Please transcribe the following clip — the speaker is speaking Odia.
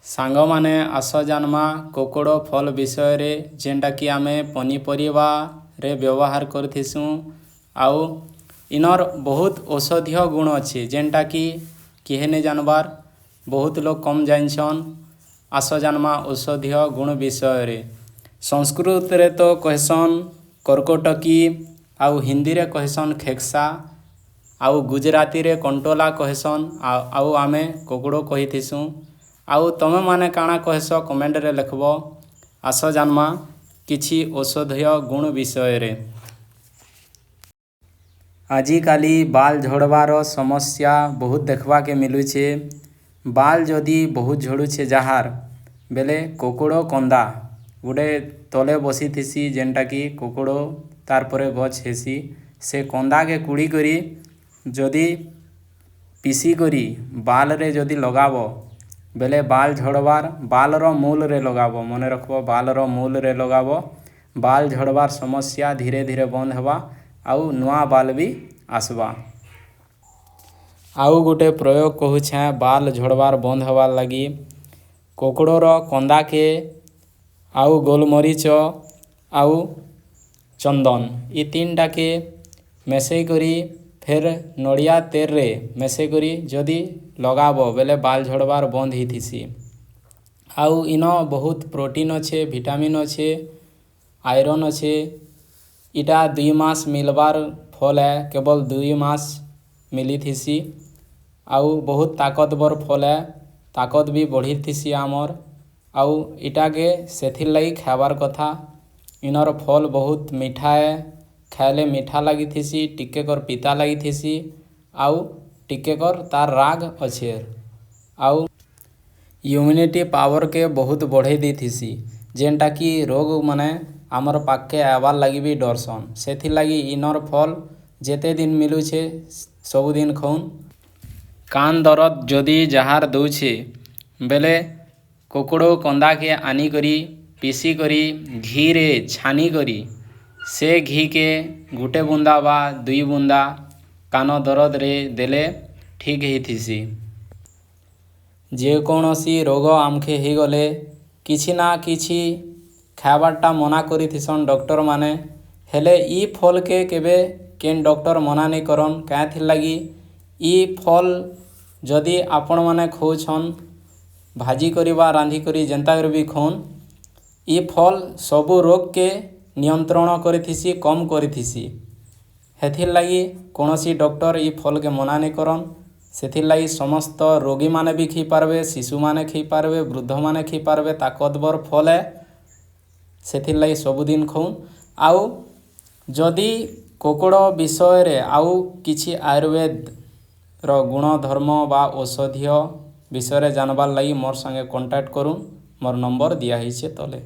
ସାଙ୍ଗମାନେ, ଆସ ଜାନମା କୋକୋଡ଼ ଫଲ୍ ବିଷୟରେ, ଯେନ୍ଟାକି ଆମେ ପନିପରିବାରେ ବ୍ୟବହାର କରିଥିସୁଁ। ଆଉ ଇନର୍ ବହୁତ ଔଷଧୀୟ ଗୁଣ ଅଛି, ଯେନ୍ଟାକି କିହେ ନେଇ ଜାନବାର୍, ବହୁତ ଲୋକ କମ୍ ଜାଣିଛନ୍। ଆସ ଜାନମା ଔଷଧୀୟ ଗୁଣ ବିଷୟରେ। ସଂସ୍କୃତରେ ତ କହେସନ୍ କର୍କଟକୀ, ଆଉ ହିନ୍ଦୀରେ କହେସନ୍ ଖେକ୍ସା, ଆଉ ଗୁଜରାତିରେ କଣ୍ଟୋଲା କହେସନ୍, ଆଉ ଆମେ କୋକୋଡ଼ କହିଥିସୁଁ। ଆଉ ତମେ ମାନେ କାଣା କହେସ, କମେଣ୍ଟରେ ଲେଖବ। ଆସ ଜାନମା କିଛି ଔଷଧୀୟ ଗୁଣ ବିଷୟରେ। ଆଜିକାଲି ବାଲ୍ ଝଡ଼ବାର ସମସ୍ୟା ବହୁତ ଦେଖବାକେ ମିଲୁଛେ। ବାଲ୍ ଯଦି ବହୁତ ଝଡ଼ୁଛେ ଯାହାର, ବେଲେ କୋକୋଡ଼ କନ୍ଦା ଗୋଟେ ତଲେ ବସିଥିସି, ଯେନ୍ଟାକି କୋକୋଡ଼ ତାର ପରେ ଗଛ ହେସି, ସେ କନ୍ଦାକେ କୁଡ଼ି କରି ଯଦି ପିସି କରି ବାଲ୍ରେ ଯଦି ଲଗାବ ବେଲେ ବାଲ୍ ଝଡ଼ବାର୍, ବାଲ୍ର ମୂଲରେ ଲଗାବ, ମନେ ରଖବ, ବାଲ୍ର ମୂଲରେ ଲଗାବ, ବାଲ୍ ଝଡ଼ବାର୍ ସମସ୍ୟା ଧୀରେ ଧୀରେ ବନ୍ଦ ହେବା ଆଉ ନୂଆ ବାଲ୍ ବି ଆସବା। ଆଉ ଗୋଟେ ପ୍ରୟୋଗ କହୁଛେଁ ବାଲ୍ ଝଡ଼ବାର୍ ବନ୍ଦ ହେବାର୍ ଲାଗି। କୋକୋଡ଼ର କନ୍ଦାକେ ଆଉ ଗୋଲମରିଚ ଆଉ ଚନ୍ଦନ, ଇ ତିନଟାକେ ମିଶେଇ କରି, ଫେର୍ ନଡ଼ିଆ ତେଲରେ ମିଶେଇ କରି ଯଦି ଲଗାବ ବେଲେ ବାଲ୍ ଝଡ଼ବାର୍ ବନ୍ଦ ହେଇଥିସି। ଆଉ ଇନ ବହୁତ ପ୍ରୋଟିନ୍ ଅଛେ, ଭିଟାମିନ୍ ଅଛେ, ଆଇରନ୍ ଅଛେ। ଇଟା 2 ମାସ ମିଲବାର୍ ଫଲ୍ ହେ, କେବଲ 2 ମାସ ମିଲିଥିସି। ଆଉ ବହୁତ ତାକତବର ଫଲ୍ ହେ, ତାକତ ବି ବଢ଼ିଥିସି ଆମର୍। ଆଉ ଇଟାକେ ସେଥିର୍ ଲାଗି ଖାଇବାର୍ କଥା। ଇନର୍ ଫଲ୍ ବହୁତ ମିଠା ହେ, ଖାଇଲେ ମିଠା ଲାଗିଥିସି, ଟିକେ କର ପିତା ଲାଗିଥିସି ଆଉ ଟିକେ କର ତାର ରାଗ ଅଛେ। ଆଉ ଇମ୍ୟୁନିଟି ପାୱାରକେ ବହୁତ ବଢ଼େଇ ଦେଇଥିସି, ଯେନ୍ଟାକି ରୋଗ ମାନେ ଆମର ପାଖକେ ଆଇବାର୍ ଲାଗି ବି ଡରସନ୍। ସେଥିର୍ଲାଗି ଇନର୍ ଫଲ୍ ଯେତେ ଦିନ ମିଲୁଛେ ସବୁଦିନ ଖାଉନ୍। କାନ ଦରଦ ଯଦି ଯାହାର ଦଉଛେ ବେଲେ କୋକୋଡ଼ କନ୍ଦାକେ ଆନିକରି ପିସି କରି ଘିରେ ଛାନି କରି ସେ ଘିକେ ଗୁଟେ ବୁନ୍ଦା ବା 2 ବୁନ୍ଦା କାନ ଦରଦରେ ଦେଲେ ଠିକ୍ ହେଇଥିସି। ଯେକୌଣସି ରୋଗ ଆମକେ ହେଇଗଲେ କିଛି ନା କିଛି ଖାଇବାରଟା ମନା କରିଥିସନ୍ ଡକ୍ଟର ମାନେ, ହେଲେ ଇ ଫଲ୍କେ କେବେ କେନ୍ ଡକ୍ଟର ମନା ନେଇ କରନ୍। କାଏଁଥିର୍ ଲାଗି ଇ ଫଲ୍ ଯଦି ଆପଣମାନେ ଖାଉଛନ୍, ଭାଜି କରି ବା ରାନ୍ଧି କରି ଯେନ୍ତା କରି ବି ଖାଉନ୍, ଇ ଫଲ୍ ସବୁ ରୋଗକେ ନିୟନ୍ତ୍ରଣ କରିଥିସି, କମ୍ କରିଥିସି। ହେଥିର୍ ଲାଗି କୌଣସି ଡକ୍ଟର ଇ ଫଲ୍କେ ମନା ନେଇ କରନ୍। ସେଥିର୍ ଲାଗି ସମସ୍ତ ରୋଗୀମାନେ ବି ଖାଇପାରବେ, ଶିଶୁମାନେ ଖାଇପାରବେ, ବୃଦ୍ଧମାନେ ଖାଇପାରବେ। ତାକତବର ଫଲ୍ ହେ, ସେଥିର୍ ଲାଗି ସବୁଦିନ ଖାଉନ୍। ଆଉ ଯଦି କୋକୋଡ଼ ବିଷୟରେ ଆଉ କିଛି ଆୟୁର୍ବେଦର ଗୁଣ ଧର୍ମ ବା ଔଷଧୀୟ ବିଷୟରେ ଜାନବାର୍ ଲାଗି ମୋର୍ ସାଙ୍ଗେ କଣ୍ଟାକ୍ଟ କରୁନ୍। ମୋର୍ ନମ୍ବର ଦିଆ ହେଇଛେ ତଲେ।